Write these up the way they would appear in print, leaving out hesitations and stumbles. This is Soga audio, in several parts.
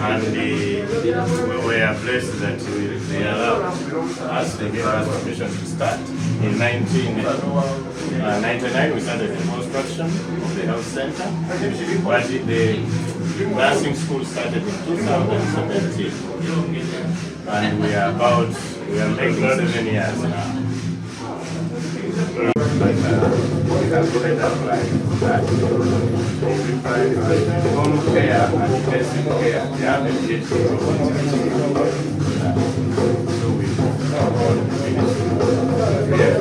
And we were blessed that they allowed us, they gave us permission to start. In 1999, we started the construction of the health center, but the nursing school started in 2017. And we are about, we are making 7 years now. But we have already applied for that. Home care and intensive care, they haven't yet approved. So we call the ministry. Yeah.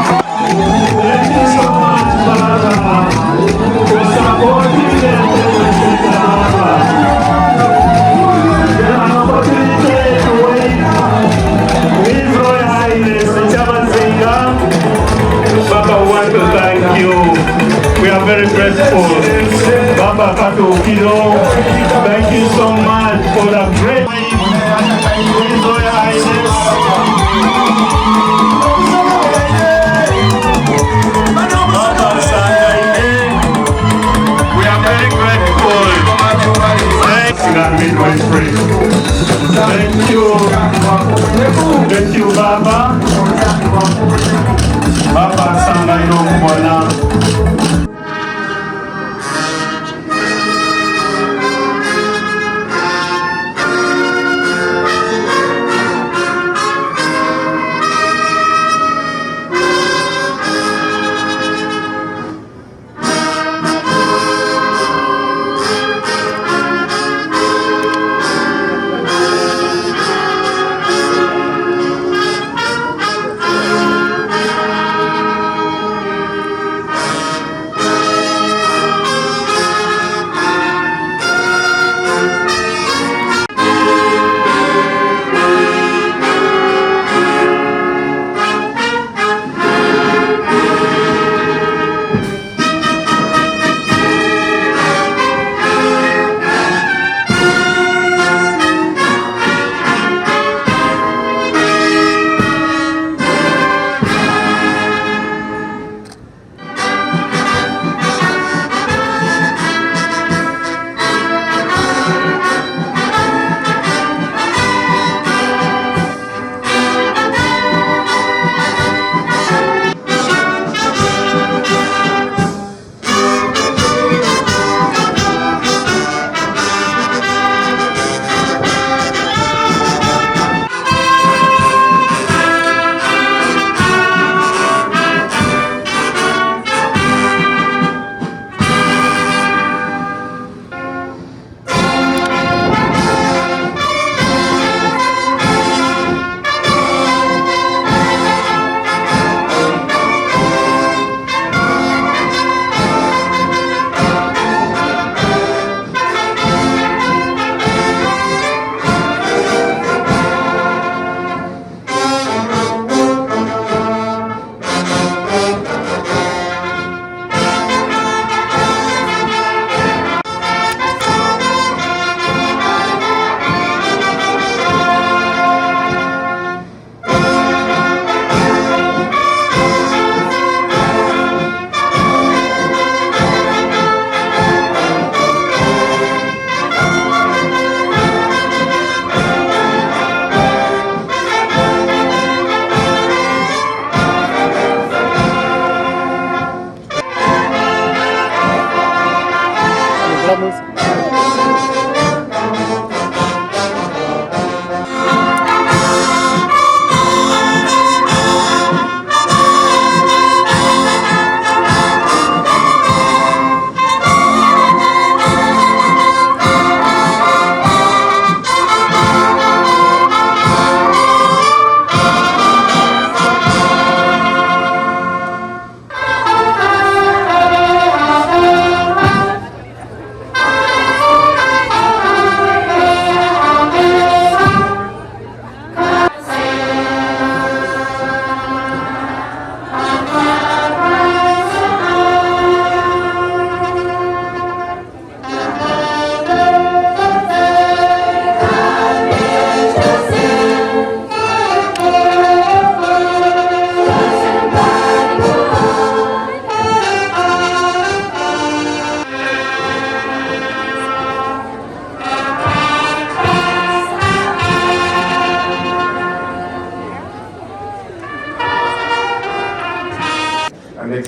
Thank you so much, Baba, for supporting the Center, Baba. The opportunity to wait His Royal Highness the Kyabazinga. Baba, we want to thank you. We are very grateful. Baba Katikkiro, thank you so much for the great His Royal Highness. Baba Sangaine, we are very grateful. Thank you, midwifery. Thank you. Thank you, Baba. Baba Sangaine okubona.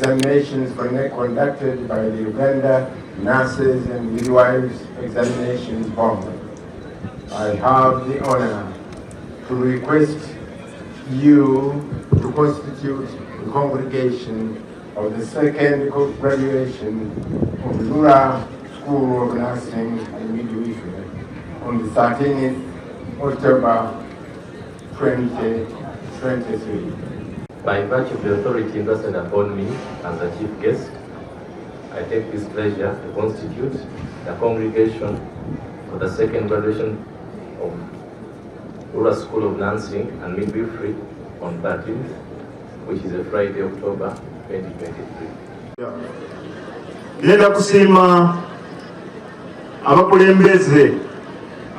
examinations conducted by the Uganda Nurses and Midwives Examinations Board, I have the honor to request you to constitute the congregation of the second graduation of Lira School of Nursing and Midwifery on the 13th October 2023. By virtue of the authority invested upon me as the chief guest, I take this pleasure to constitute the congregation for the second graduation of Lira School of Nursing and Midwifery on 13th, which is a Friday, October 2023. Ngenda kusiima abakulembeze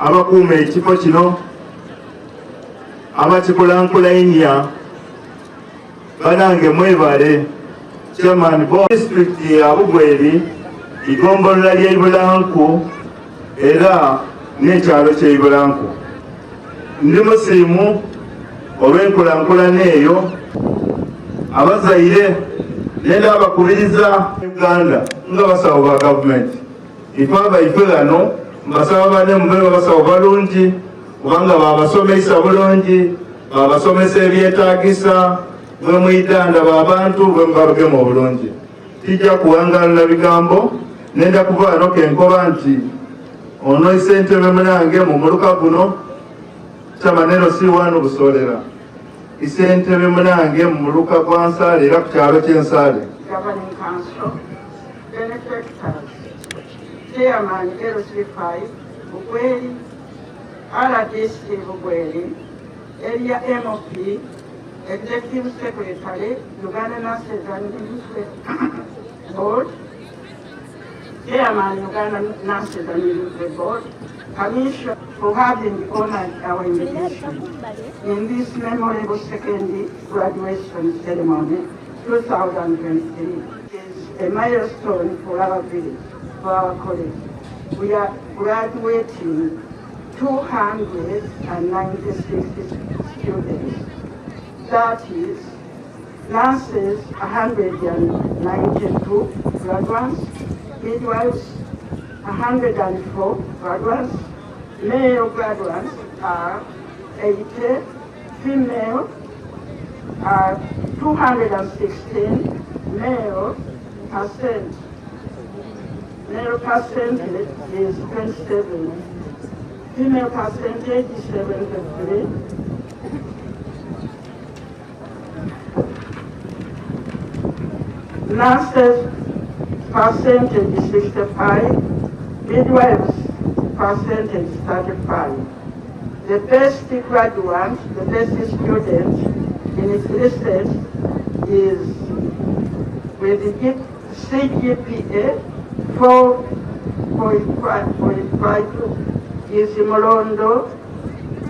abakuuma ekifo kino, abakikulankulainya. Banange mwebale. Chairman bo disitulikiti ya Bugweri, igombolola ly'Ibulanku era n'ekyalo ky'Ibulanku, ndi musiimu olw'enkulankulana eyo. Abazaire nenda abakubiriza Uganda nga basawo ba gavumenti, ife abaife bano mbasaba bane mube babasawo balungi, kubanga babasomesa bulungi, babasomesa ebyetagisa bwe mwidanda babantu bwe mubabugema obulungi. Tijja kuwangalula bigambo, nenda kuvaano kenkoba nti ono isentebe munange mu muluka guno kyamanero si wano busolera, isentebe munange mu muluka gwa Nsaale era ku kyalo ky'Ensaale. Governing Council, benefactors, Chairman LC5, Bugweri, RDC Bugweri, Area MP, Executive Secretary, Uganda Nurses and Midwifery Board, Chairman, Uganda Nurses and Midwifery Board, Commission for having honored our invitation in this memorable second graduation ceremony 2023 is a milestone for our village, for our college. We are graduating 296 students. That is, nurses 192 graduates, midwives 104 graduates, male graduates are 80, female are 216, male percentage is 27, female percentage is 73. Nurses percentage is 65, midwives percentage 35. The best graduates, the best students in its research is with the CGPA 4.5 is Molondo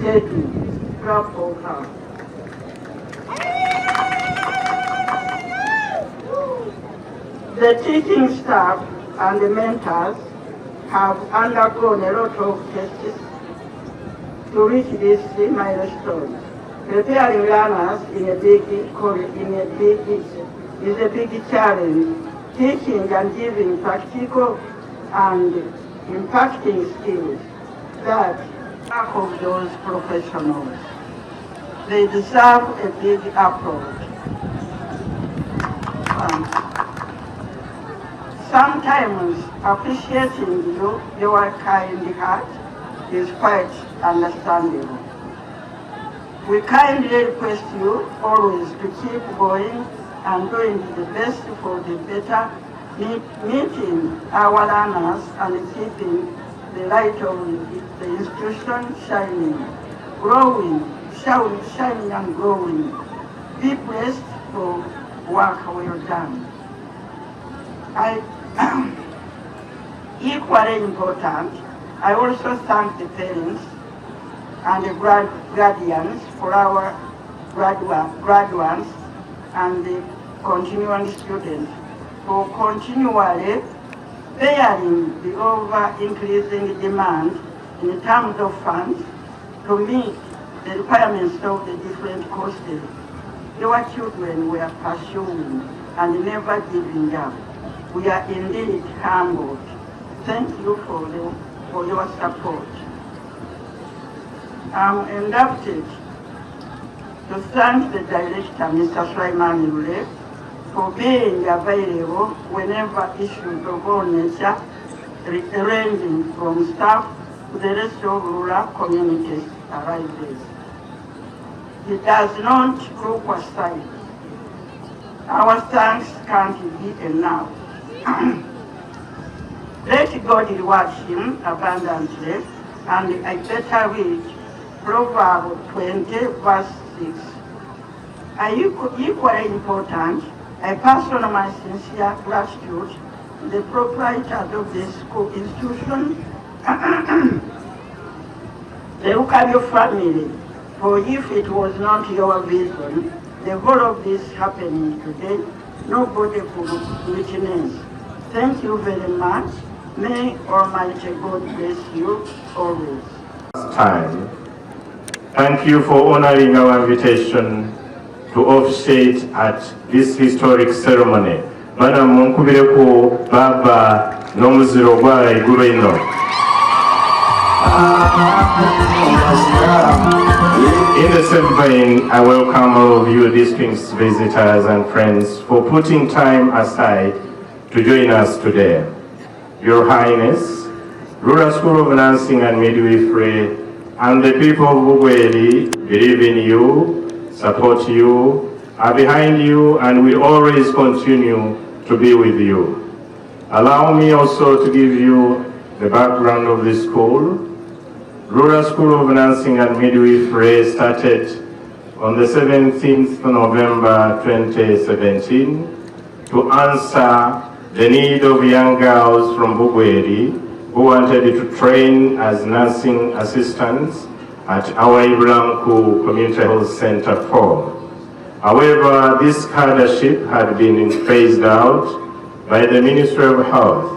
Teddy. Clap for her. The teaching staff and the mentors have undergone a lot of tests to reach this milestone. Preparing learners in a big is a big challenge. Teaching and giving practical and impacting skills that lack of those professionals. They deserve a big applause. Sometimes appreciating you, your kind heart is quite understandable. We kindly request you always to keep going and doing the best for the better, meeting our learners and keeping the light of the institution shining, growing, shining and growing. Be blessed for work well done. I equally important, I also thank the parents and the guardians for our graduates and the continuing students for continually bearing the over-increasing demand in terms of funds to meet the requirements of the different courses your children were pursuing. and never giving up. We are indeed humbled. Thank you for your support. I'm indebted to thank the director, Mr. Sulaiman Lule, for being available whenever issues of all nature, ranging from staff to the rest of rural communities, arises. He does not look aside. Our thanks can't be enough. Let God reward him abundantly, and I better read Proverb 20, verse 6. Are equally important, I pass on my sincere gratitude to the proprietors of this school institution, the Lukabyo family, for if it was not your vision, the whole of this happening today, nobody could witness. Thank you very much. May Almighty God bless you always. Time. Thank you for honoring our invitation to officiate at this historic ceremony. Bana, munkubireku baba n'omuziro gwa igulu ino. In the same vein, I welcome all of you distinguished visitors and friends for putting time aside to join us today. Your Highness, Lura School of Nursing and Midwifery and the people of Bugweri believe in you, support you, are behind you, and will always continue to be with you. Allow me also to give you the background of this school. Lura School of Nursing and Midwifery started on the 17th November 2017 to answer the need of young girls from Bugweri who wanted to train as nursing assistants at our Ibulanku Community Health Center 4. However, this cadreship had been phased out by the Ministry of Health.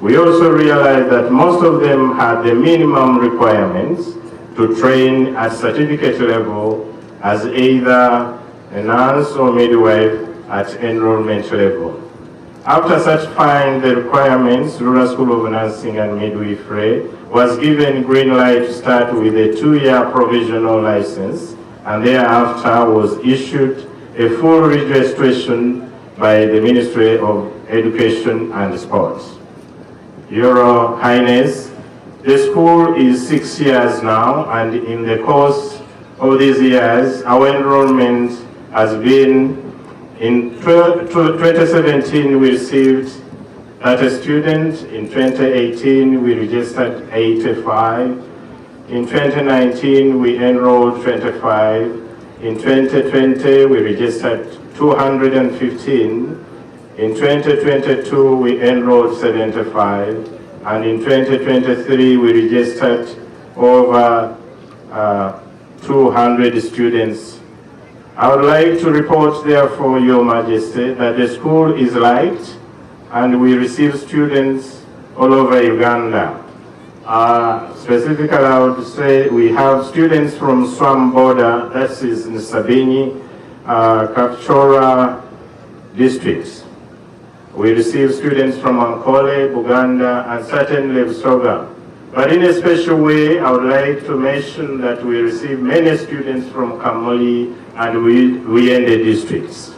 We also realized that most of them had the minimum requirements to train at certificate level as either a nurse or midwife at enrollment level. After satisfying the requirements, Lura School of Nursing and Midwifery was given green light to start with a 2-year provisional license, and thereafter was issued a full registration by the Ministry of Education and Sports. Your Highness, the school is 6 years now, and in the course of these years, our enrollment has been, in 2017, we received 30 students. In 2018, we registered 85. In 2019, we enrolled 25. In 2020, we registered 215. In 2022, we enrolled 75. And in 2023, we registered over 200 students. I would like to report, therefore, Your Majesty, that the school is liked and we receive students all over Uganda. Specifically, I would say we have students from Swam border, that is in Sabinyi, Kapchorwa districts. We receive students from Ankole, Buganda, and certainly Busoga. But in a special way, I would like to mention that we receive many students from Kamuli and Buyende districts.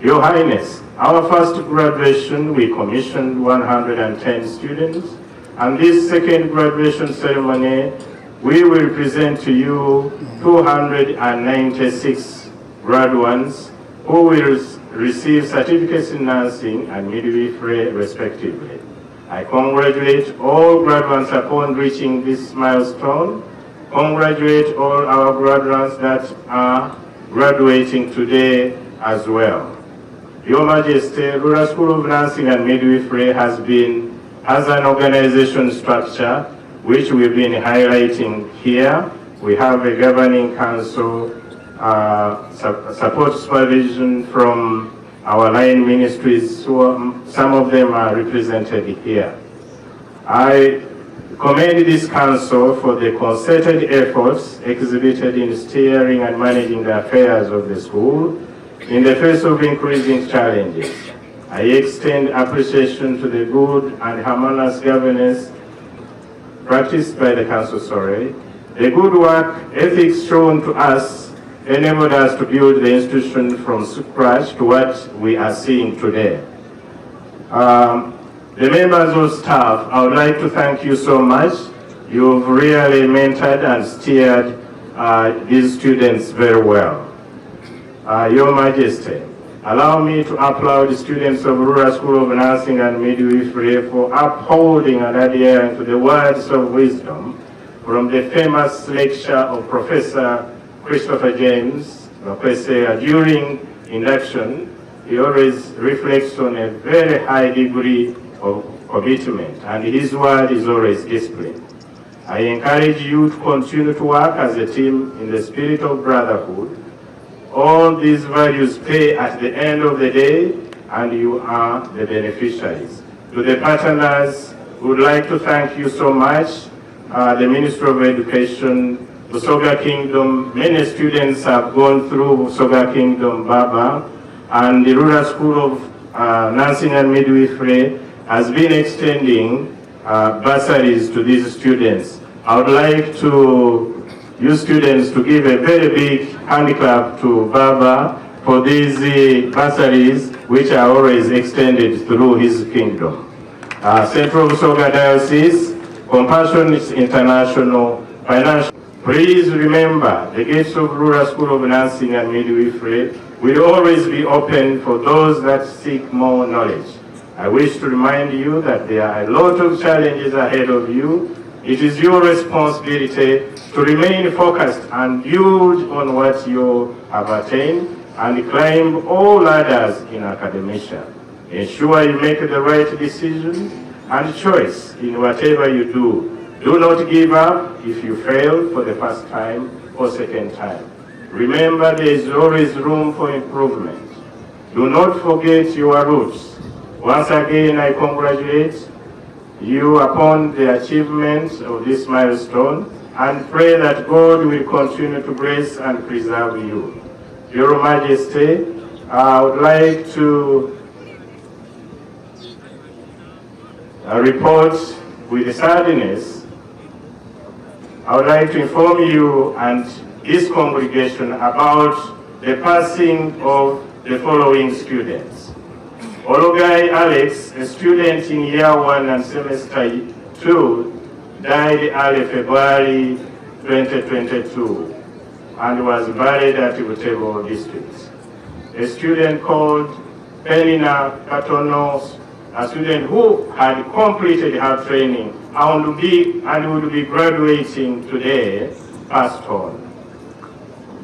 Your Highness, our first graduation, we commissioned 110 students, and this second graduation ceremony, we will present to you 296 graduates who will receive certificates in nursing and midwifery respectively. I congratulate all graduates upon reaching this milestone. Congratulate all our graduates that are graduating today as well. Your Majesty, Lura School of Nursing and Midwifery has an organization structure which we've been highlighting here. We have a governing council, support supervision from our line ministries, so some of them are represented here. I commend this council for the concerted efforts exhibited in steering and managing the affairs of the school. in the face of increasing challenges. I extend appreciation to the good and harmonious governance practiced by the Council, sorry. The good work ethics shown to us enabled us to build the institution from scratch to what we are seeing today. The members of staff, I would like to thank you so much. You've really mentored and steered these students very well. Your Majesty, allow me to applaud the students of Lira School of Nursing and Midwifery for upholding and adhering to the words of wisdom from the famous lecture of Professor Christopher James Bakwesegha during induction. He always reflects on a very high degree of commitment, and his word is always discipline. I encourage you to continue to work as a team in the spirit of brotherhood. All these values pay at the end of the day, and you are the beneficiaries. To the partners, we would like to thank you so much. The Ministry of Education, Busoga Kingdom, many students have gone through Busoga Kingdom, Baba, and the Lira School of Nursing and Midwifery has been extending bursaries to these students. I would like to you students to give a very big hand clap to Baba for these bursaries, which are always extended through his kingdom. Central Busoga Diocese, Compassion International, Financial. Please remember, the gates of Lira School of Nursing and Midwifery will always be open for those that seek more knowledge. I wish to remind you that there are a lot of challenges ahead of you. It is your responsibility to remain focused and build on what you have attained and climb all ladders in academia. Ensure you make the right decision and choice in whatever you do. Do not give up if you fail for the first time or second time. Remember, there is always room for improvement. Do not forget your roots. Once again, I congratulate you upon the achievement of this milestone and pray that God will continue to bless and preserve you. Your Majesty, I would like to report with sadness. I would like to inform you and this congregation about the passing of the following students. Ologai Alex, a student in year 1 and semester 2, died early February 2022 and was buried at Butebo district. A student called Penina Katonos, a student who had completed her training and would be graduating today, passed on.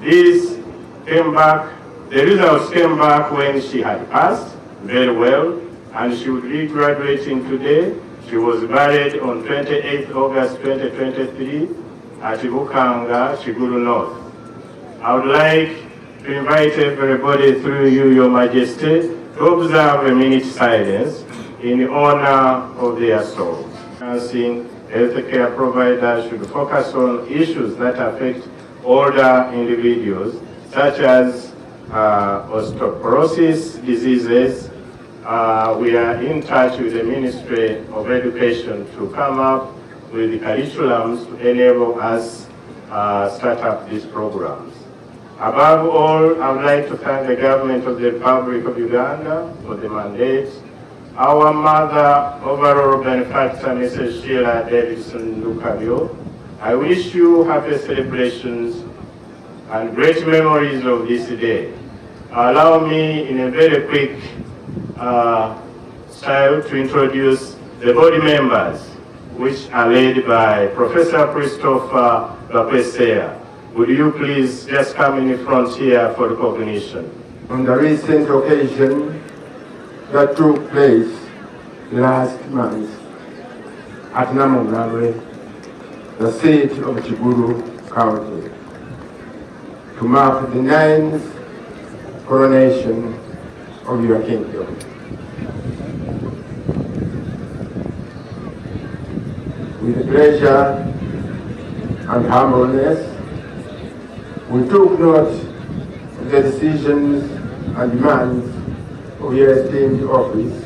This came back, the results came back when she had passed very well, and she would be graduating today. She was buried on 28th August 2023 at Bukanga, Kigulu North. I would like to invite everybody through you, Your Majesty, to observe a minute silence in honor of their souls. Nursing healthcare providers should focus on issues that affect older individuals, such as osteoporosis diseases. We are in touch with the Ministry of Education to come up with the curriculums to enable us start up these programs. Above all, I would like to thank the government of the Republic of Uganda for the mandate, our mother, overall benefactor, Mrs. Sheila Davidson Lukabyo. I wish you happy celebrations and great memories of this day. Allow me in a very quick style to introduce the body members, which are led by Professor Christopher Bakwesegha. Would you please just come in front here for recognition? On the recent occasion that took place last month at Namungalwe, the seat of Kigulu County, to mark the 9th coronation of your kingdom. With pleasure and humbleness, we took note of the decisions and demands of your esteemed office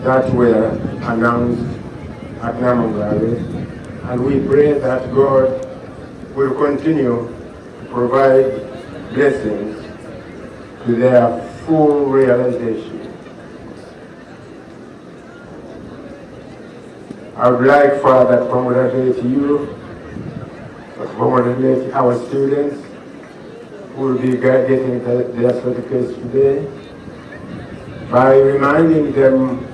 that were announced at Namangale, and we pray that God will continue to provide blessings to their full realization. I would like further to congratulate you, to congratulate our students who will be getting their certificates today by reminding them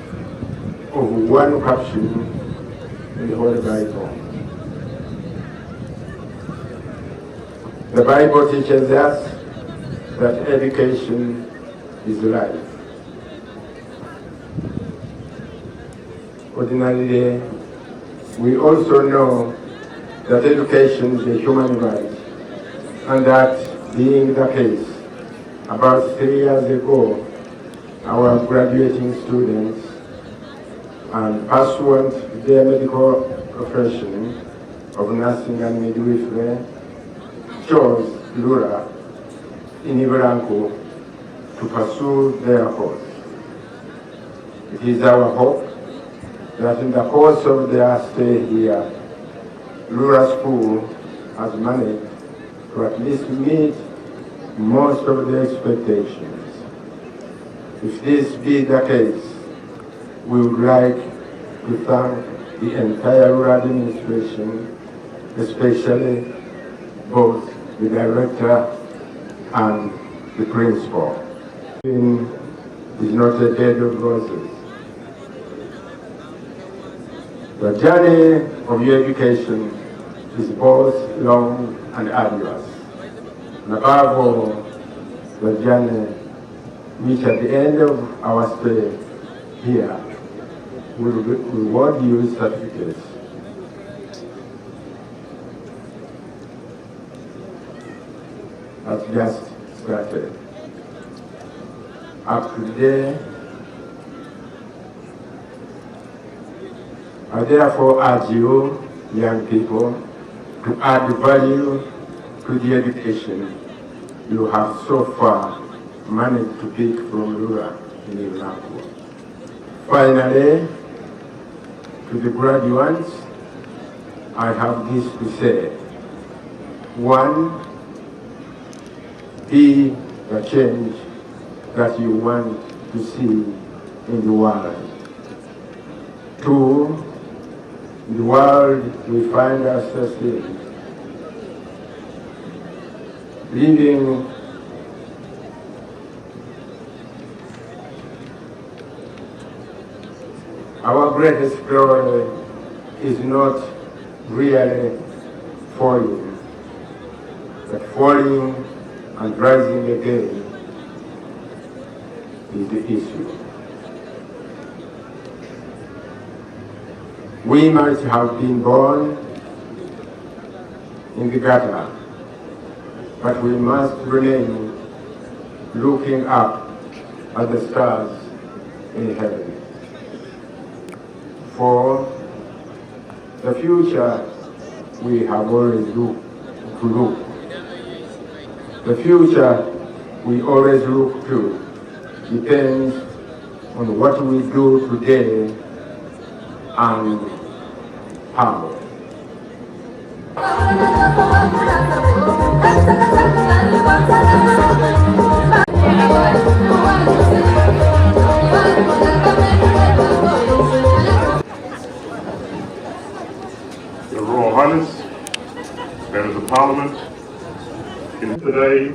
of one caption in the Holy Bible. The Bible teaches us that education is life. Ordinarily, we also know that education is a human right, and that being the case, about 3 years ago, our graduating students and pursuant to their medical profession of nursing and midwifery chose Lura in Ivranko to pursue their course. It is our hope that in the course of their stay here, Lura School has managed to at least meet most of the expectations. If this be the case, we would like to thank the entire Lura administration, especially both the director and the principal. Is not a bed of roses. The journey of your education is both long and arduous. And above all, the journey which at the end of our stay here will reward you certificates. Has just started. Up to today, I therefore urge you, young people, to add value to the education you have so far managed to pick from Lura in Ivranko. Finally, to the graduates, I have this to say. 1, be the change that you want to see in the world. 2, in the world we find ourselves in, living our greatest glory is not really falling, but falling and rising again is the issue. We might have been born in the gutter, but we must remain looking up at the stars in heaven. For the future we have always looked to look. The future we always look to depends on what we do today and how. Your Royal Highness, Members of Parliament, in today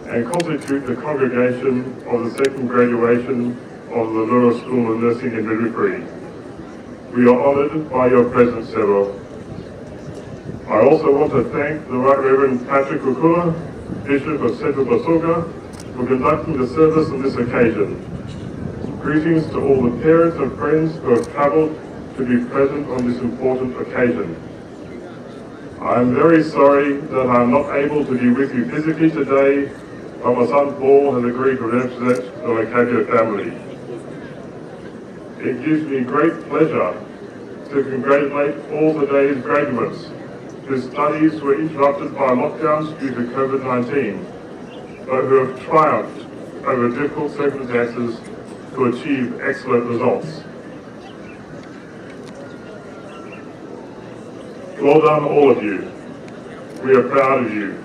and constitute the congregation of the second graduation of the Lura School of Nursing and Midwifery. We are honoured by your presence, Sebo. I also want to thank the Right Reverend Patrick Ukula, Bishop of Central Basoga, for conducting the service on this occasion. Greetings to all the parents and friends who have travelled to be present on this important occasion. I am very sorry that I am not able to be with you physically today, but my son Paul has agreed to represent the Lukabyo family. It gives me great pleasure to congratulate all today's graduates whose studies were interrupted by lockdowns due to COVID-19, but who have triumphed over difficult circumstances to achieve excellent results. Well done, all of you. We are proud of you.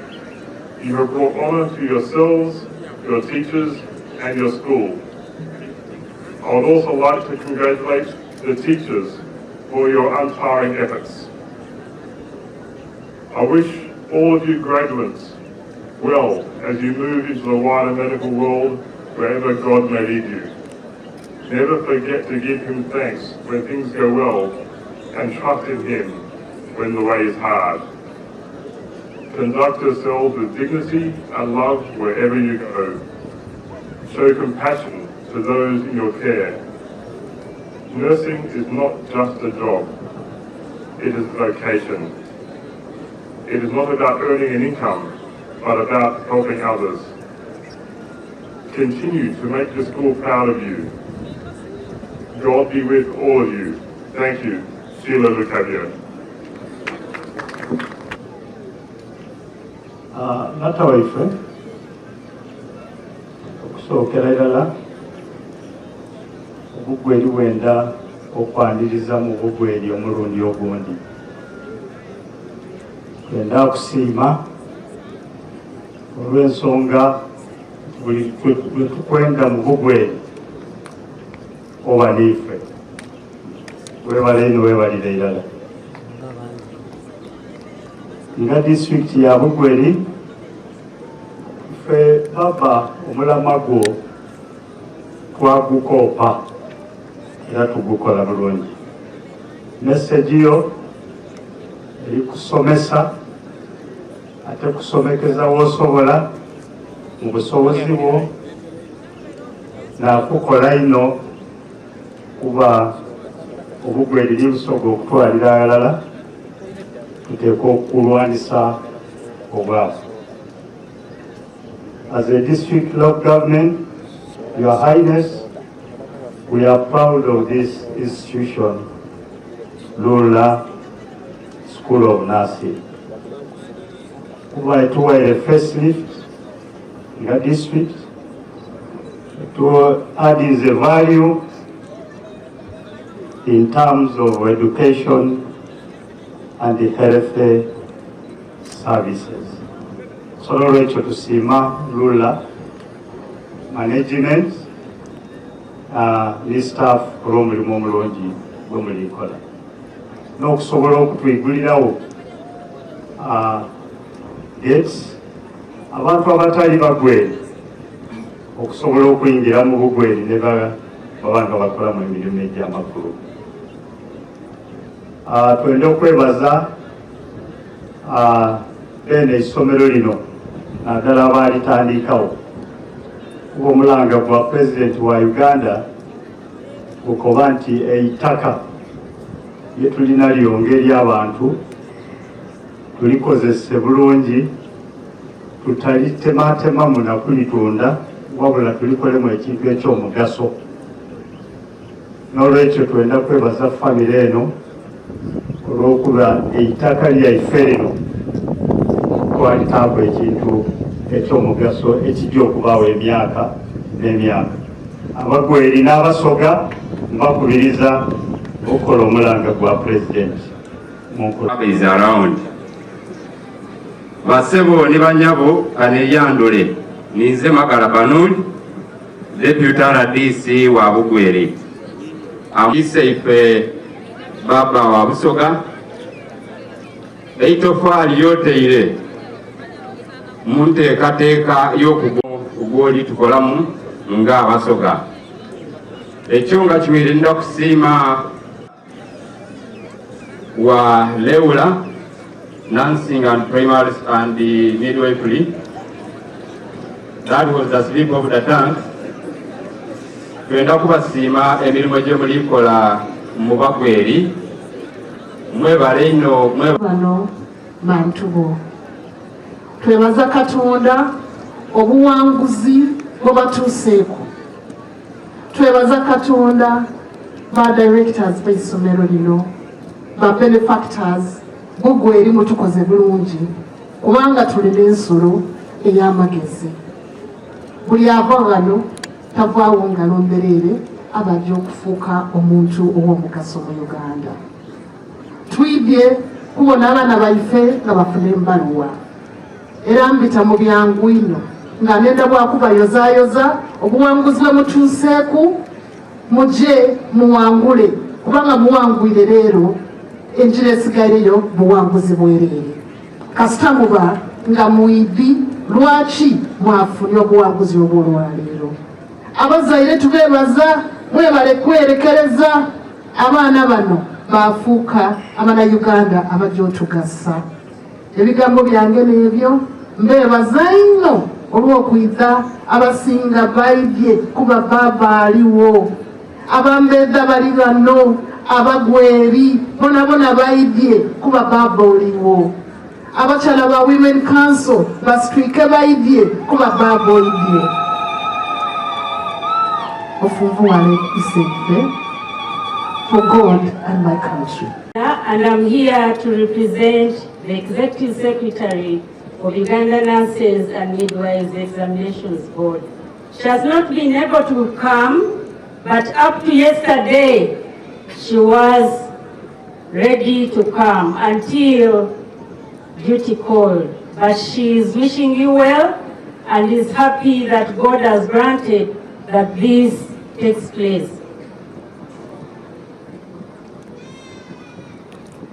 You have brought honour to yourselves, your teachers, and your school. I would also like to congratulate the teachers for your untiring efforts. I wish all of you graduates well as you move into the wider medical world wherever God may lead you. Never forget to give him thanks when things go well and trust in him when the way is hard. Conduct yourselves with dignity and love wherever you go. Show compassion to those in your care. Nursing is not just a job, it is a vocation. It is not about earning an income, but about helping others. Continue to make the school proud of you. God be with all of you. Thank you. Sheila Lukabyo. Ah, lata waife okusookera irala obugweri bwenda okwaniriza mu bugweri omulundi ogundi twenda kusiima olw'ensonga buli lwe tukwenda mu bugweri oba niife webale ino webalire irala nga disitulikiti ya Bugweri ffe baba omulamwa gwo twagukoopa era tugukola bulungi. Meseji yo eri kusomesa ate kusomekeza w'osobola mu busobozi bwo nakukola ino kuba obugweri Busoga okutwalira aghalala tuteekwa okulwanisa obwavu. As a district local government, Your Highness, we are proud of this institution, Lula School of Nursing. Kuba etuwaire facelift nga district, to adding the value in terms of education and the health services. So nolwekyo tusiima Lula management ne staff olw'omulimu omulungi gwe mulikola n'okusobola okutwigulirawo gates abantu abatali bagweri okusobola okuyingira mu bugweri ne baba nga bakolamu emirimu egy'amakulu. Twenda okwebaza beene essomero lino naddala abaalitandikawo kuba omulanga gwa pulezidenti wa Uganda gukoba nti eitaka lye tulina lyonge ery'abantu tulikozese bulungi tutalitemaatemamu na kulitunda wabula tulikolemu ekintu eky'omugaso. N'olwekyo twenda kwebaza famire eno olw'okuba eitaka lyaife lino twalitaaku ekintu eky'omugaso ekijja okubaawo emyaka n'emyaka. Abagweri n'abasoga mbakubiriza okukola omulanga gwa pulezidenti. Is around. Basebo ne banyabo kaneyandule ninze Magala Banun Deputy RDC wa Bugweri Iseife baba wa Busoga eitofali yoteire mu nteekateeka y'okugwoli tukolamu ng'abasoga ekyo nga kiwirinda kusiima wa Leula Nursing and Primary and the Midwifery. That was the slip of the tongue. Twenda kubasiima emirimu gye mulikola mu Bagweri. Mwebale nnyo. Bano bantu bo. Twebaza Katonda obuwanguzi bwe batuuseeko. Twebaza Katonda ba directors b'essomero lino, ba benefactors Bugweri mutukoze bulungi kubanga tulina ensulo ey'amagezi. Buli ava ghano tavaagho ngalo ndhereere, aba aja okufuuka omuntu ow'omugaso mu Uganda. Twidhye kubona abaana baife nga bafuna embaluwa. Era mbita mu byangu inho nga nhenda bwa kubayozayoza obuwanguzi bwe mutuuseeku. Muje muwangule, kubanga muwangwire leero, engira esigaireyo buwanguzi bwereere. Kasita muba nga mwidhi lwaki mwafunye obuwanguzi obw'olwaleero. Abazaire tubeebaza, mwebale kwerekereza abaana bano baafuuka Abanauganda abaja otugasa. Ebigambo byange n'ebyo, mbeebaza inho olw'okwidha. Abasinga baidhye kuba bbaabba aligho. Abambeedha bali ghano, Abagweri bonabona baidhye kuba bbaabba oligho. Abakyala ba Women Council basitwike baidhye kuba bbaabba oidhye. Ofunvuwale Iseife, for God and my country. And I'm here to represent the Executive Secretary of Uganda Nurses and Midwives Examinations Board. She has not been able to come, but up to yesterday, she was ready to come until duty called. But she is wishing you well and is happy that God has granted that this takes place.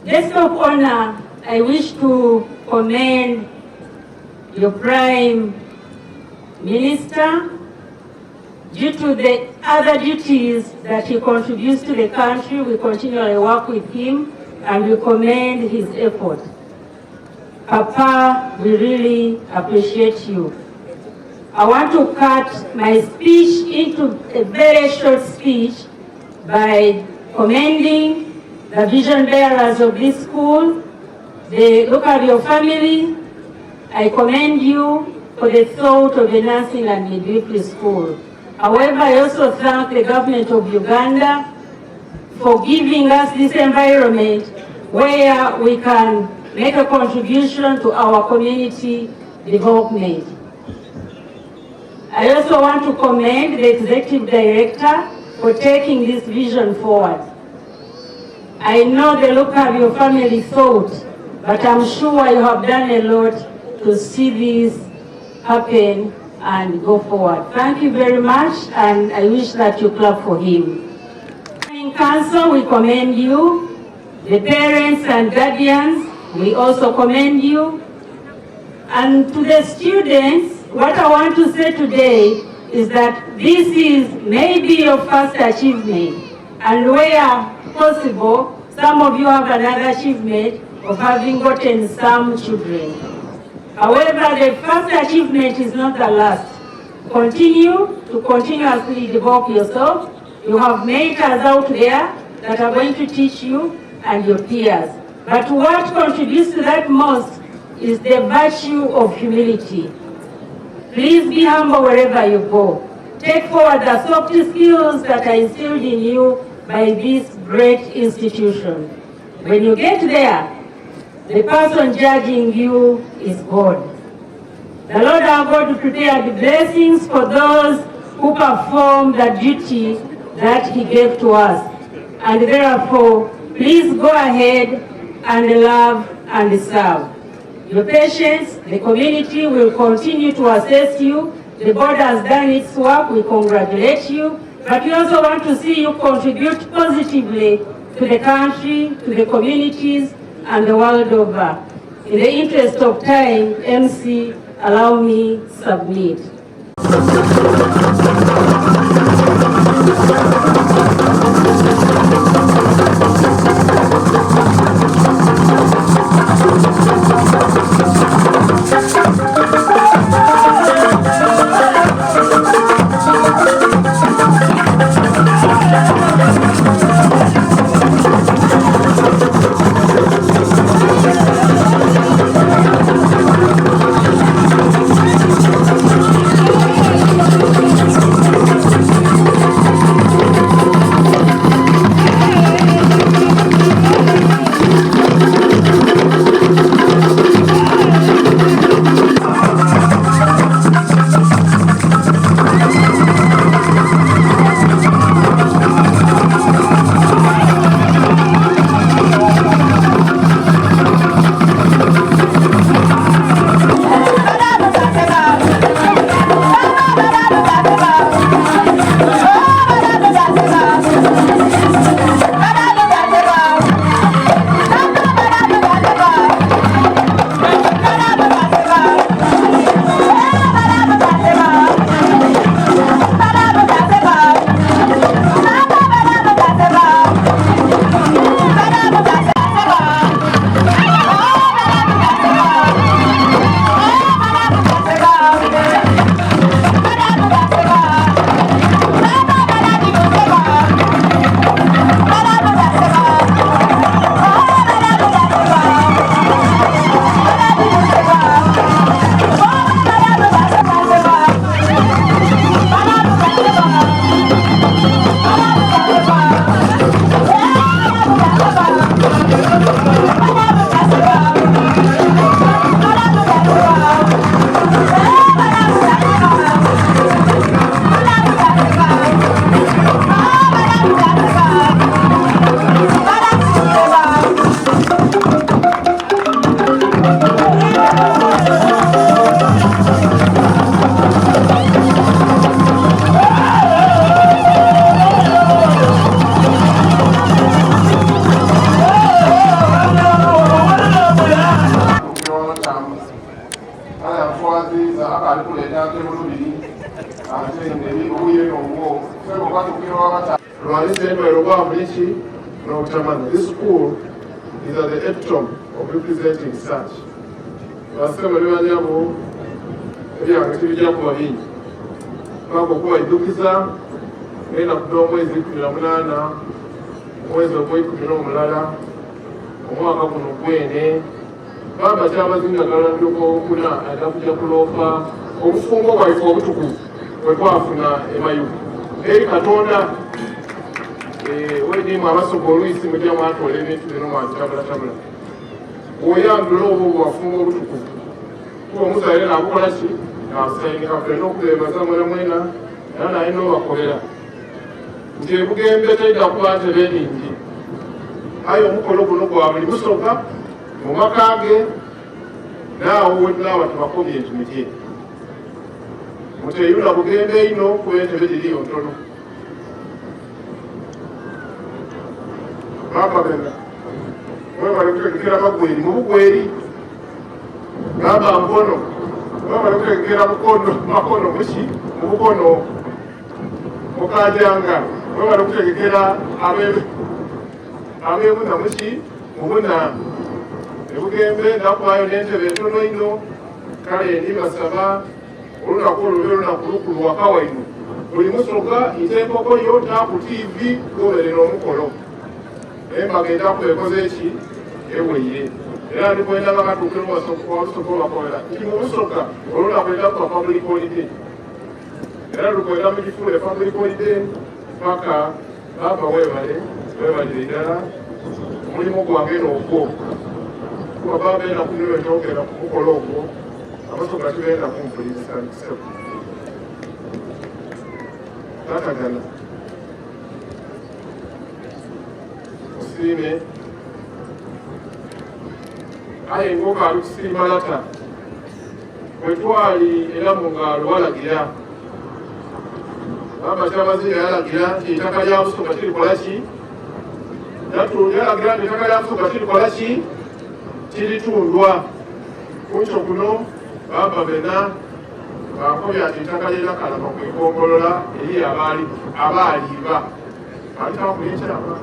Guest of honor, I wish to commend your Prime Minister due to the other duties that he contributes to the country. We continually work with him and we commend his effort. Papa, we really appreciate you. I want to cut my speech into a very short speech by commending the vision bearers of this school, the Lukabyo family. I commend you for the thought of the nursing and midwifery school. However, I also thank the government of Uganda for giving us this environment where we can make a contribution to our community development. I also want to commend the executive director for taking this vision forward. I know the Lukabyo family thought, but I'm sure you have done a lot to see this happen and go forward. Thank you very much, and I wish that you clap for him. In council, we commend you. The parents and guardians, we also commend you. And to the students, what I want to say today is that this is maybe your first achievement, and where possible, some of you have another achievement of having gotten some children. However, the first achievement is not the last. Continue to continuously develop yourself. You have mentors out there that are going to teach you and your peers. But what contributes to that most is the virtue of humility. Please be humble wherever you go. Take forward the soft skills that are instilled in you by this great institution. When you get there, the person judging you is God. The Lord our God prepared blessings for those who perform the duty that he gave to us. And therefore, please go ahead and love and serve. Your patients, the community will continue to assess you. The board has done its work. We congratulate you. But we also want to see you contribute positively to the country, to the communities, and the world over. In the interest of time, MC, allow me submit. Akaali kuleeta nte mu lubiri ate ng'eri obuye n'obwo sebo batuukira wabata. Lwanyisa endwaire obwavu neki n'obutamanya. This school is at the epitome of representing such. Bassebo ne banyabo, ebyange tibijja kuba bingi paka okubaidukiza n'enaku dh'omwezi 18, omwezi ogweikumi n'omulala, omwaka guno gwene, Baba Kyabazinga Galanduka owokuna aidha kuja kuloopa obufumbo bwaife obutukuvu bwe twafuna e Mayuge eri Katonda. Weediimwe Abasoga olwisi muja mwatoola ebintu bino mwabitabulatabula. Bw'oyandhula obwo bwafumbo obutukuvu, kuba omuzaire naabukola ki? Naabusainika. Twenda okubeebaza mwenamwena era naye n'obakobera nti e Bugembe teidha kuba ntebe nhingi, aye omukolo guno gwa buli Musoga mu maka ge naawo wetunaaba tubakobye nti mutye muteyuna Bugembe ino kuba entebe dhiriyo ntono. Baba bena mwebale kutegekera Bagweri mu Bugweri, baba Mukono mwebale kutegekera Bukono Makono muki mu Bukono, Mukajanga mwebale kutegekera abebuna muki mubuna eBugembe nakubayo n'entebe entono ino. Kale ndibasaba olunaku olwo lube lunaku lukulu waka waino. Buli Musoga ita enkoko yo, ta ku TV, goberera omukolo. Embaga eda kuba ekoze eki eweire. Era ndikwenda nga katuukira Olusoga olwakobera nti mu Busoga olunaku eda kuba public holiday, era lukwenda mugifuule public holiday paka. Baba webale, webalire ddala omulimu gwange n'ogwo, kuba baba enaku niyo njogera ku mukolo ogwo Abasoga tibenda kumpuliriza ntisebo tatagana osiime, aye ng'okaali kusiima lata bwe twali era mu ngalo walagira. Baba Kyabazinga yalagira nti ettaka lya Busoga kirikola ki? Yalagira nti ettaka lya Busoga kirikola ki? Kiritundwa. Kunkyo kuno baba bena bakobya nti ettaka ly'enakalama ku ikombolola eri abaaliiba alitakulya ekyama.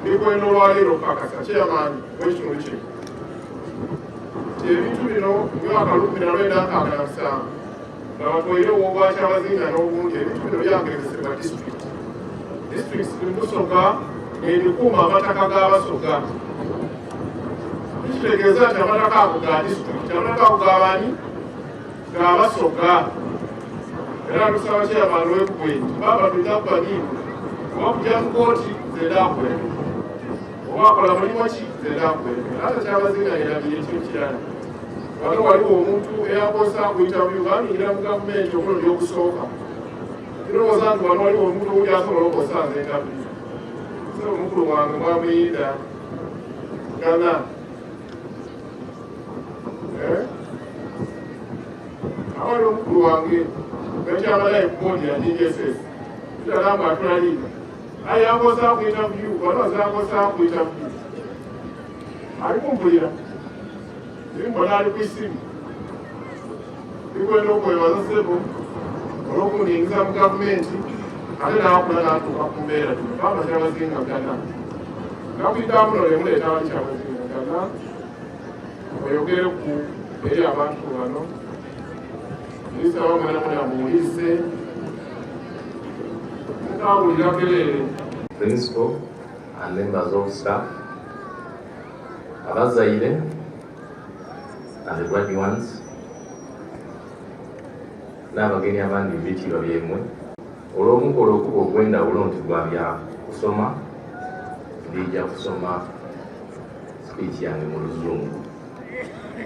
Ndikwenda olwaleero okukakasa chairman w'ekitundu kino nti ebintu bino mu mwaka 1967 nga batwairewo obwakyabazinga n'obungi, ebintu bino byagezesebwa disitulikiti. Disitulikiti Busoga ebikuuma amataka g'Abasoga, kitegeeza nti amataka ago ga disitulikiti, amataka ago g'abaani? G'Abasoga. Era tusaba chairman w'ekugwe nti baba tulina kuba niiwe oba kujja mu kooti zendakuwere oba akola mulimu ki zendakuwere ate Kyabazinga yerabire ekintu kirala. Wano waliwo omuntu eyakozesa ku interview bamuyingira mu gavumenti omulundi ogusooka. Kirowooza nti wano waliwo omuntu owuli asobola okukozesa nze interview. Sebo omukulu wange mwamuyinda gana. Awali omukulu wange nekyamalaye ku boodi ya DSS kitalamu atulaliira aye yankozesa ku interview, wano azankozesa ku interview ali kumpulira ndimbona ali ku isimu. Ndikwenda okwebaza sebo olw'okuniyingiza mu gavumenti ate nakula natuuka ku mbeera gino. Baba Kyabazinga gana nakuyitamu nolemuleeta wali Kyabazinga gana oyogere ku eri abantu bano. Ndisaba mwena mwena muwulirize mukawulira kereere. Principal and members of staff, abazaire and the graduates, n'abagenyi abandi ebitiibwa byemwe, olw'omukolo okuba ogw'endawulo nti gwa bya kusoma, ndijja kusoma speech yange mu Luzungu,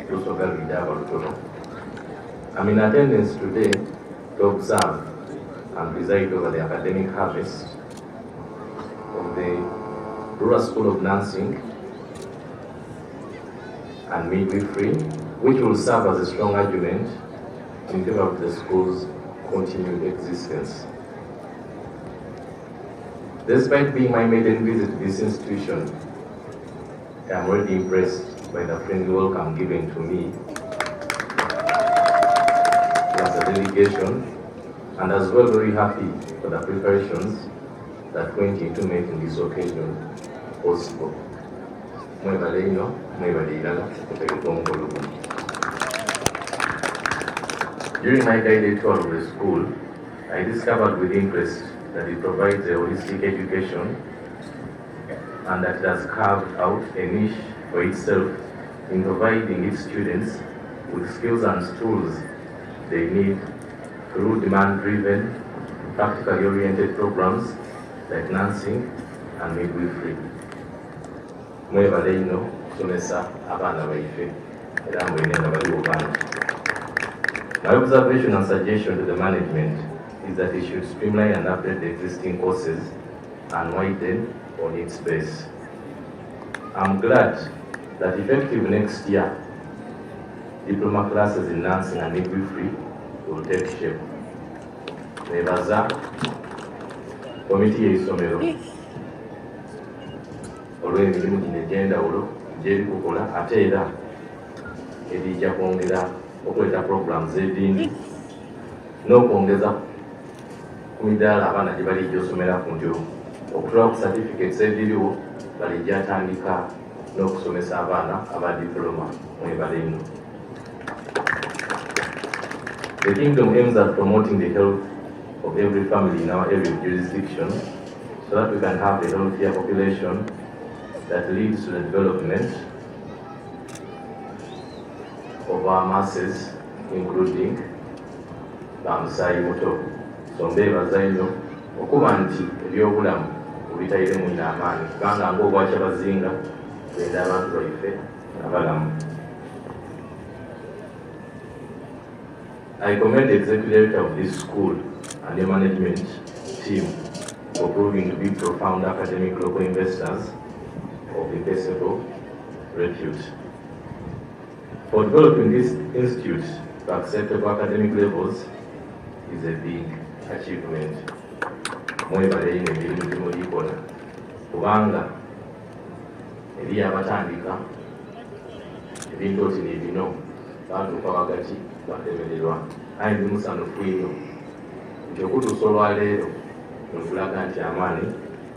Lusoga lwidde lutono. I'm in attendance today to observe and preside over the academic harvest of the Rural School of Nursing and Midwifery, which will serve as a strong argument in favor of the school's continued existence. Despite being my maiden visit to this institution, I am already impressed by the friendly welcome given to me. congregation and as well very happy for the preparations that went into making this occasion possible. Mwebale ino, mwebale irala, kutegeka omukolo guno. During my guided tour of the school, I discovered with interest that it provides a holistic education and that it has carved out a niche for itself in providing its students with skills and tools they need through demand-driven, practically oriented programs like nursing and midwifery. Mwebale ino kusomesa abaana baife era mbwine nga baliwo bangi. My observation and suggestion to the management is that it should streamline and update the existing courses and widen on its base. I'm glad that effective next year, diploma classes in nursing and midwifery will take shape. Nebaza komiti y'eisomero olw'emirimu gino egy'endawulo gy'eri kukola ate era erijja kwongera okuleeta programs edindi n'okwongeza ku midaala abaana gye balijja osomeraku nti okutula ku certificates ediriwo balijja atandika n'okusomesa abaana aba diploma. Mwebale ino. The kingdom aims at promoting the health of every family in our area of jurisdiction so that we can have a healthier population that leads to the development of our masses, including bamusaayi muto. So mbeebaza nnyo okuba nti ebyobulamu mubitairemu nnyo amaanyi kubanga ng'obwakyabazinga twenda abantu baife nga balamu. I commend the executive director of this school and the management team for proving to be profound academic local investors of impeccable repute. For developing this institute to acceptable academic levels is a big achievement. Mwebale ino emirimu gimulikola kubanga eri abatandika ebintu oti nebino batuuka wagati bakemererwa, aye ndi musanufu ino nti okutuusa olwaleero nokulaga nti amaanyi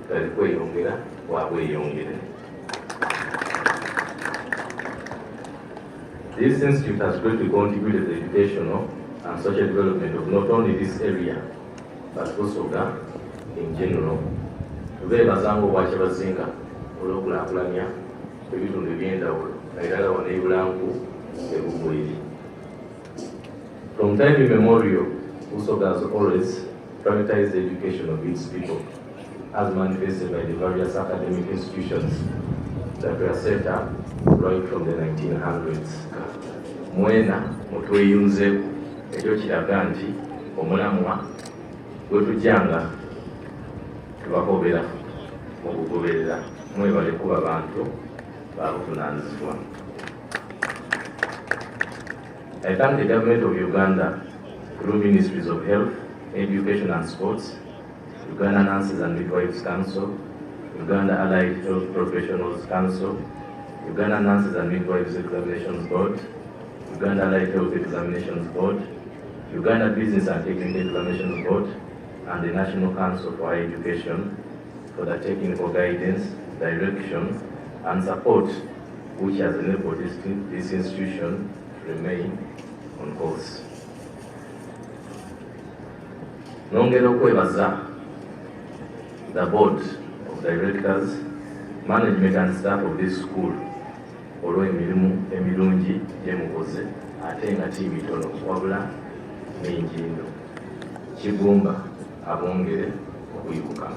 gali kweyongera bwabweyongere. This institute has greatly contributed to the educational and social development of not only this area, but Busoga in general. Tubeebaza ng'obwakyabazinga olw'okulaakulanya ebitundu eby'endawulo naddala wano e Bulanku e Bugweri. From time immemorial, Busoga has always prioritized the education of its people, as manifested by the various academic institutions that were set up right from the 1900s. Mwena mutweyunzeeku, ekyo kiraga nti omulamwa gwe tujjanga tubakobera mu kugoberera. Mwebale kuba bantu babuvunaanyizibwa. I thank the government of Uganda through Ministries of Health, Education and Sports, Uganda Nurses and Midwives Council, Uganda Allied Health Professionals Council, Uganda Nurses and Midwives Examinations Board, Uganda Allied Health Examinations Board, Uganda Business and Technical Examinations Board, and the National Council for Higher Education for the technical guidance, direction, and support which has enabled this institution to remain on course. Nongera okwebaza the board of directors, management and staff of this school olw'emirimu emirungi gye mukoze ate nga ti mitono wabula mingi nno. Kigumba abongere okwibuka.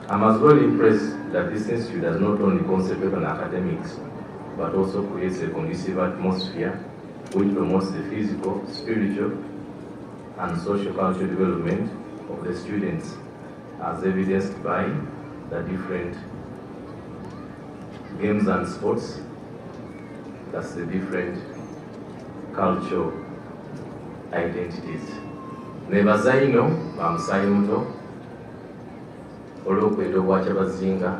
I'm as well impressed that this institute does not only concentrate on academics, but also creates a conducive atmosphere which promotes the physical, spiritual, and social cultural development of the students, as evidenced by the different games and sports, that's the different cultural identities. Nebaza ino bamusaayi muto olw'okwenda obwakyabazinga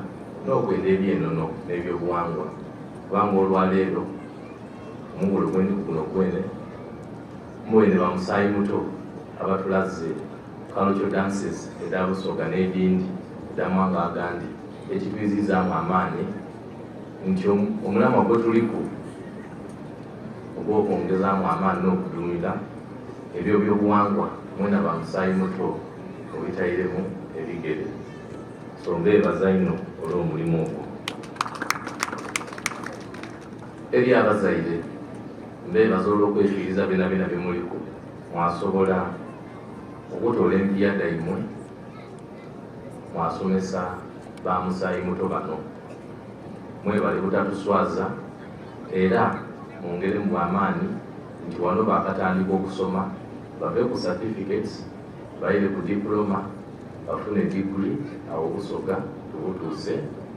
n'okwenda ebyenono n'ebyobuwangwa kubanga olwaleero Omukolo gwendiku guno gwene mubaire ba musaayi muto abatulaze cultural dances edha Busoga n'edhindi edh'amawanga agandi ekitwizizaamu amaani nti omulamwa gwetuliku ogw'okwongezaamu amaani n'okuduumira eby'obyobuwangwa mwena ba musaayi muto mubitairemu ebigere. So mbeebaza inho olw'omulimu ogwo. Eri abazaire, mbeebaza olw'okwefiiriza byonabyona bye muliku mwasobola okutoola empiiya dhaimwe mwasomesa ba musaayi muto bano. Mwebale butatuswaza era mwongeremu bwa maani nti wano baakatandika okusoma bave ku certificates baire ku diploma bafune diguli agho Busoga tubutuuse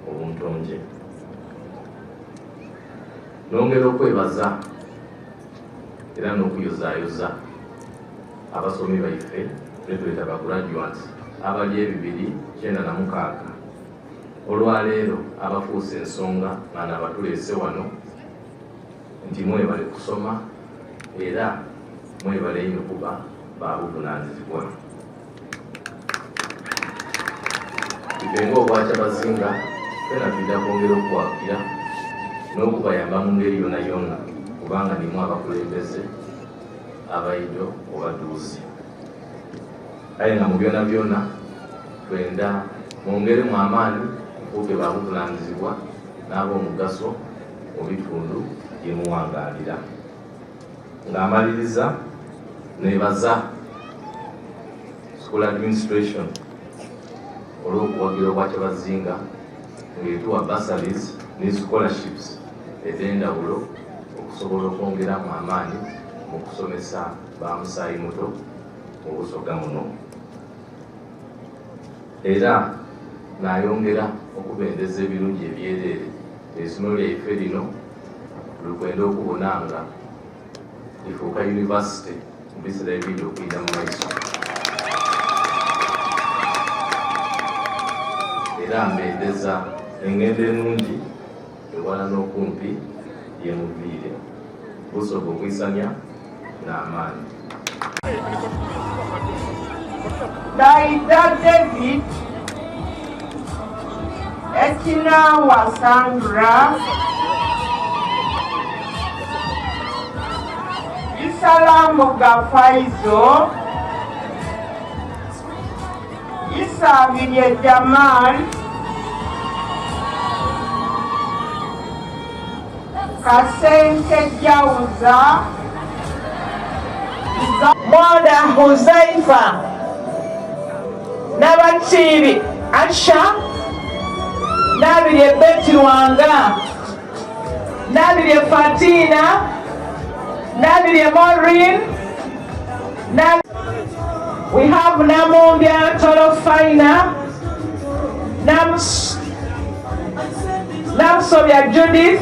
obuntonje. Nongera okwebaza era n'okuyozayoza abasomi baife betweta ba graduates abali ebibiri 96 olwaleero abafuuse ensonga nga nabatuleese wano nti mwebale kusoma era mwebale inho kuba babuvunanizibwa. Ife nga Obwakyabazinga twena twidha kwongera okuwagira n'okubayamba mu ngeri yonayona kubanga nimwe abakulembeze abaidho oba dhuuzi. Aye nga mu byonabyona twenda mwongeremu amaani mufuuke ba buvunanizibwa n'ab'omugaso mu bitundu ye muwangaalira. Nga amaliriza nebaza School Administration olw'okuwagira Obwakyabazinga ng'etuwa bursaries ni scholarships edh'endhawulo okusobola okwongeramu amaani mu kusomesa ba musaayi muto mu Busoga muno. Era nayongera okubendeza ebirungi ebyereere eisomero lyaife lino lukwenda okubona nga lifuuka yunivasite mu biseera ebindi okwidha mu maiso. Era mbendeza engendo enungi ewala n'okumpi ye muviire. Busoga okwisania n'amaani. Daida David, Ekinawa Sandra, Isalambuga Faizo, Isabirye Jamal, Kasente Jauza, Mwoda Huzaifa, Nabakiibi Asha, Nabirye Betty Lwanga, Nabirye Fatina, Nabirye Maureen, We have Namumbya Tolofaina, Nams, Namsobya Judith.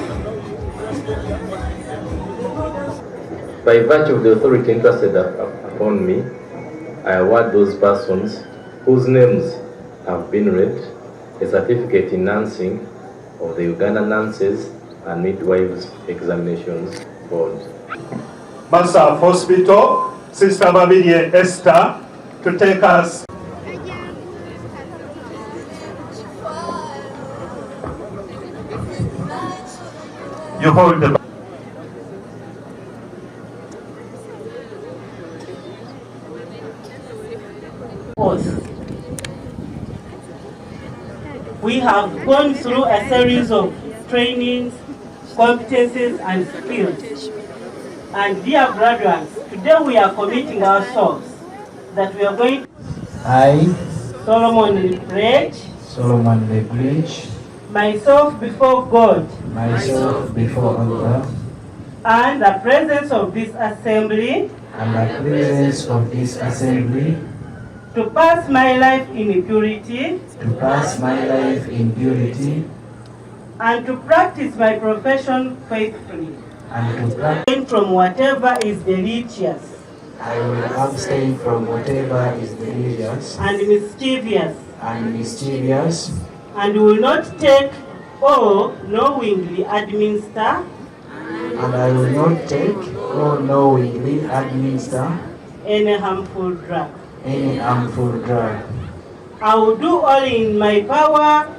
By virtue of the authority entrusted upon me, I award those persons whose names have been read a certificate in nursing of the Uganda Nurses and Midwives Examinations Board. Masaf Hospital, Sister Babirye Esther, to take us. You hold the We have gone through a series of trainings, competencies and skills. And dear graduates, today we are committing ourselves that we are going I, Solomon Legrege, Solomon Legrege, myself before God, myself before Allah, and the presence of this assembly, and the presence of this assembly, to pass my life in purity, to pass my life in purity, and to practice my profession faithfully, and to practice from whatever is delicious I will abstain from whatever is delicious and mischievous, and mischievous, and will not take or knowingly administer and And I will not take or knowingly administer any harmful drug. any harmful drug. I will do all in my power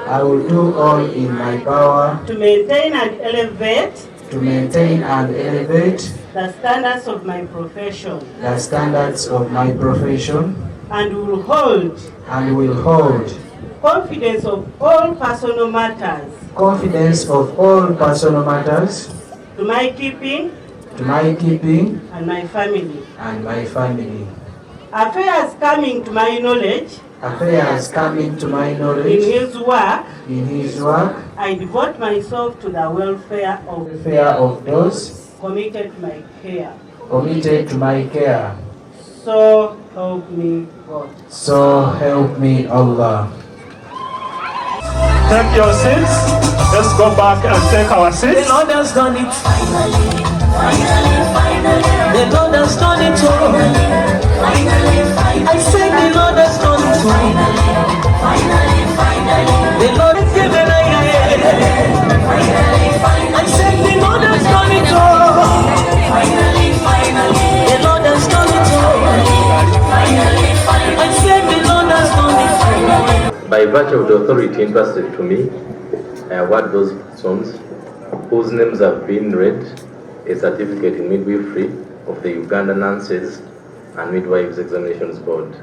I will do all in my power to maintain and elevate to maintain and elevate the standards of my profession the standards of my profession and will hold and will hold confidence of all personal matters confidence of all personal matters to my keeping to my keeping and my family. and my family. Affairs coming to my knowledge Affairs coming to my in knowledge his work, in his work, I devote myself to the welfare of welfare of those committed to my care. committed to my care. So help me God. So help me Allah. Take your seats. Let's go back and take our seats. The Lord has done it. Finally, finally, finally. The Lord has done it all. Finally, finally. I said the Lord has done it all. Finally, finally, finally. The Lord has given a Finally, finally. I said the Lord has done it all. Finally, finally. The Lord has done it all. Finally, finally. I said the Lord has done it. Finally. By virtue of the authority entrusted to me, I award those persons whose names have been read a certificate in midwifery of the Uganda Nurses and Midwives Examinations Board.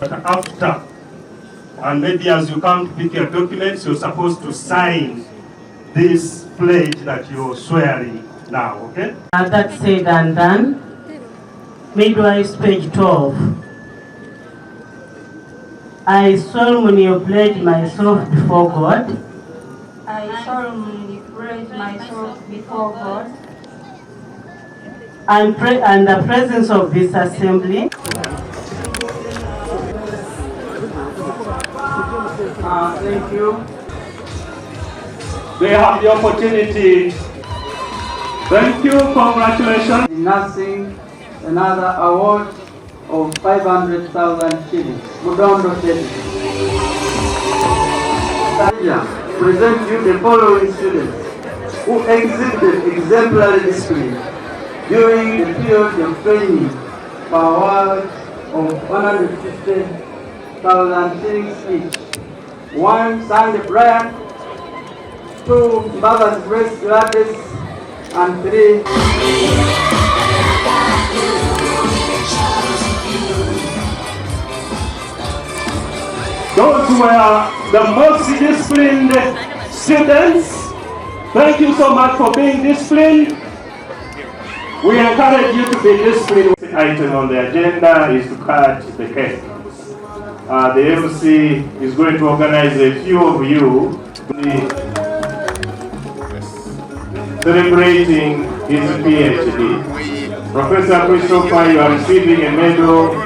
But after, and maybe as you come to pick your documents, you're supposed to sign this pledge that you're swearing now, okay? That said and done, midwives page 12. I solemnly pledge myself before God I solemnly pledge myself before God and, and the presence of this assembly Thank you. They have the opportunity. Thank you, congratulations. In nursing, another award of 500,000 shillings. Mudondo Teddy. Present you the following students who exhibited exemplary discipline during the period of training for award of 150,000 shillings each. One, Sandy Bryant, two, Mother's Grace Gladys, and three, Those were the most disciplined students. Thank you so much for being disciplined. We encourage you to be disciplined. The item on the agenda is to cut the cake. The MC is going to organize a few of you celebrating his PhD. Professor Christopher, you are receiving a medal.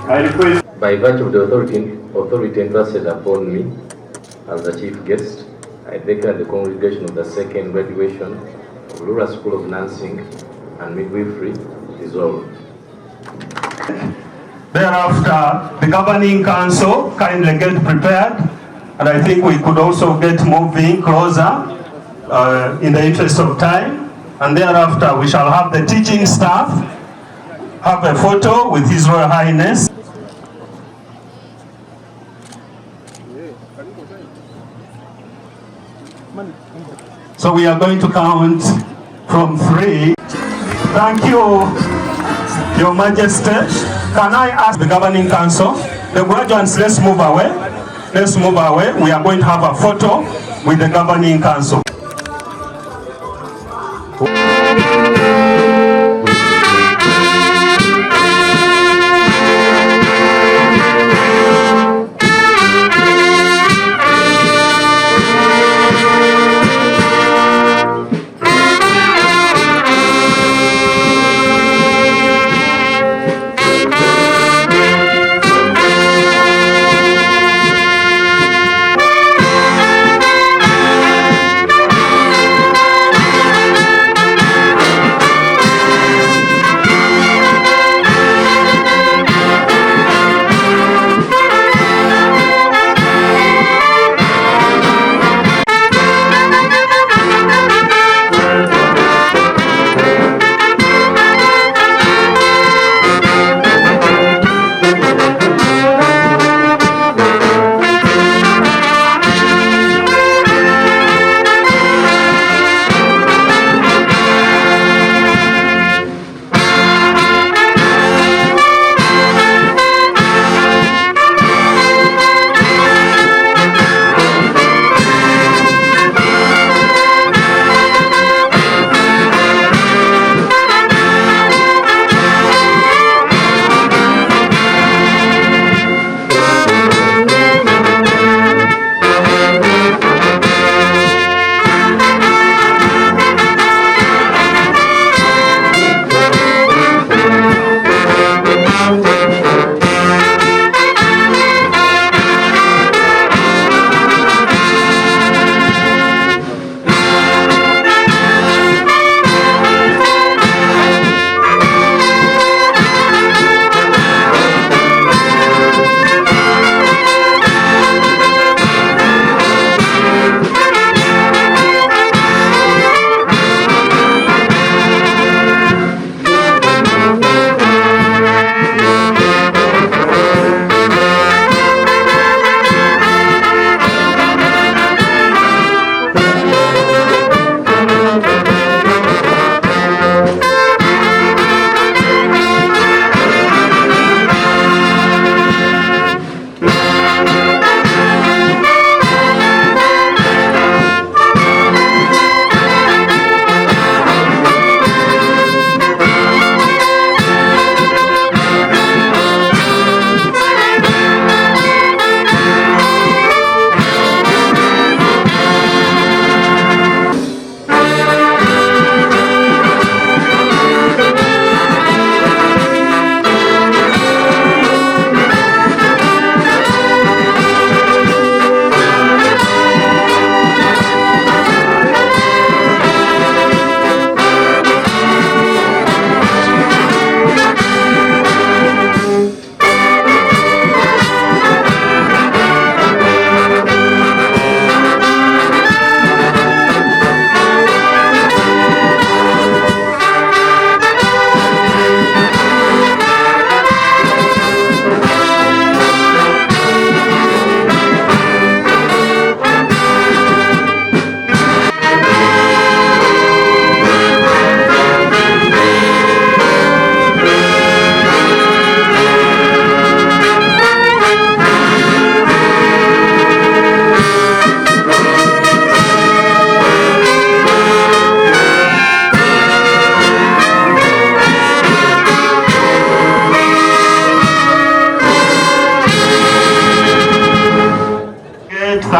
I request By virtue of the authority entrusted upon me as the chief guest, I declare the congregation of the second graduation of Lura School of Nursing and Midwifery dissolved. Thereafter, the governing council kindly get prepared, and I think we could also get moving closer in the interest of time. And thereafter, we shall have the teaching staff have a photo with His Royal Highness. So we are going to count from 3. Thank you, Your Majesty. Can I ask the governing council, the graduates, let's move away. Let's move away. We are going to have a photo with the governing council.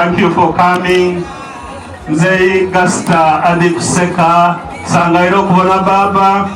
Thank you for coming. Mzee Gasta Adi Kuseka, sangaire okubona baba.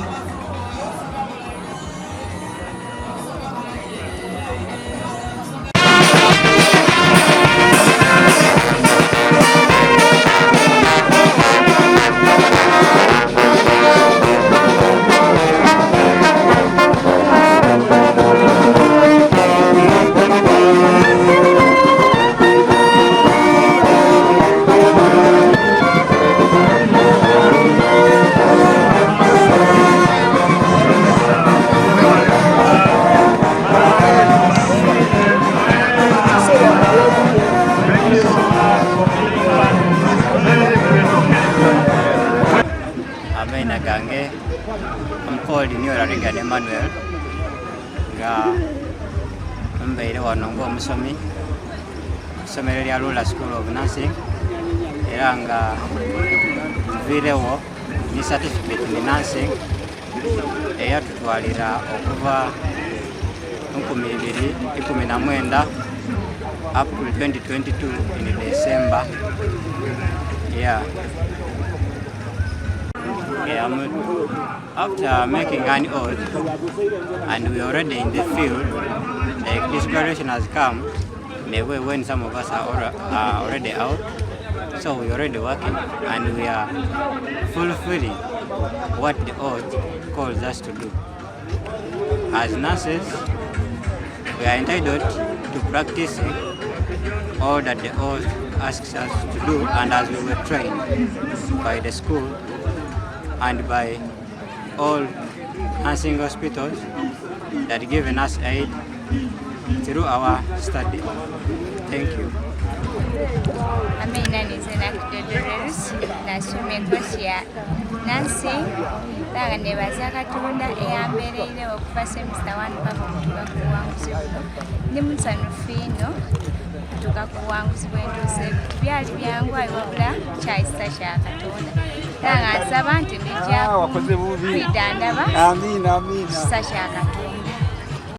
Amaina gange I'm called Niola Regan Emmanuel nga mbaire wano ng'omusomi ku ssomero lya Lula School of Nursing era nga nviirewo ni certificate in nursing eyatutwalira okuva 2019 up to 2022 in December. Yeah. Yeah, after making an oath and we already in the field, like this graduation has come in a way when some of us are already out. So we're already working and we are fulfilling what the oath calls us to do. As nurses, we are entitled to practicing all that the oath asks us to do, and as we were trained by the school and by all nursing hospitals that given us aid through our study. Thank you. Amina ninze Nakidodorerus nasomye course ya nursing era nga nebaza Katonda eyambeereirewo okuva semester 1 paka okutuuka ku buwanguzi buno. Ndi musanyufu inho okutuuka ku buwanguzi bwe ntuuseeku. Tibyali byangu aye wabula kyayisa kya Katonda era nga nsaba nti ndija kwidha ndaba kisa kya Katonda.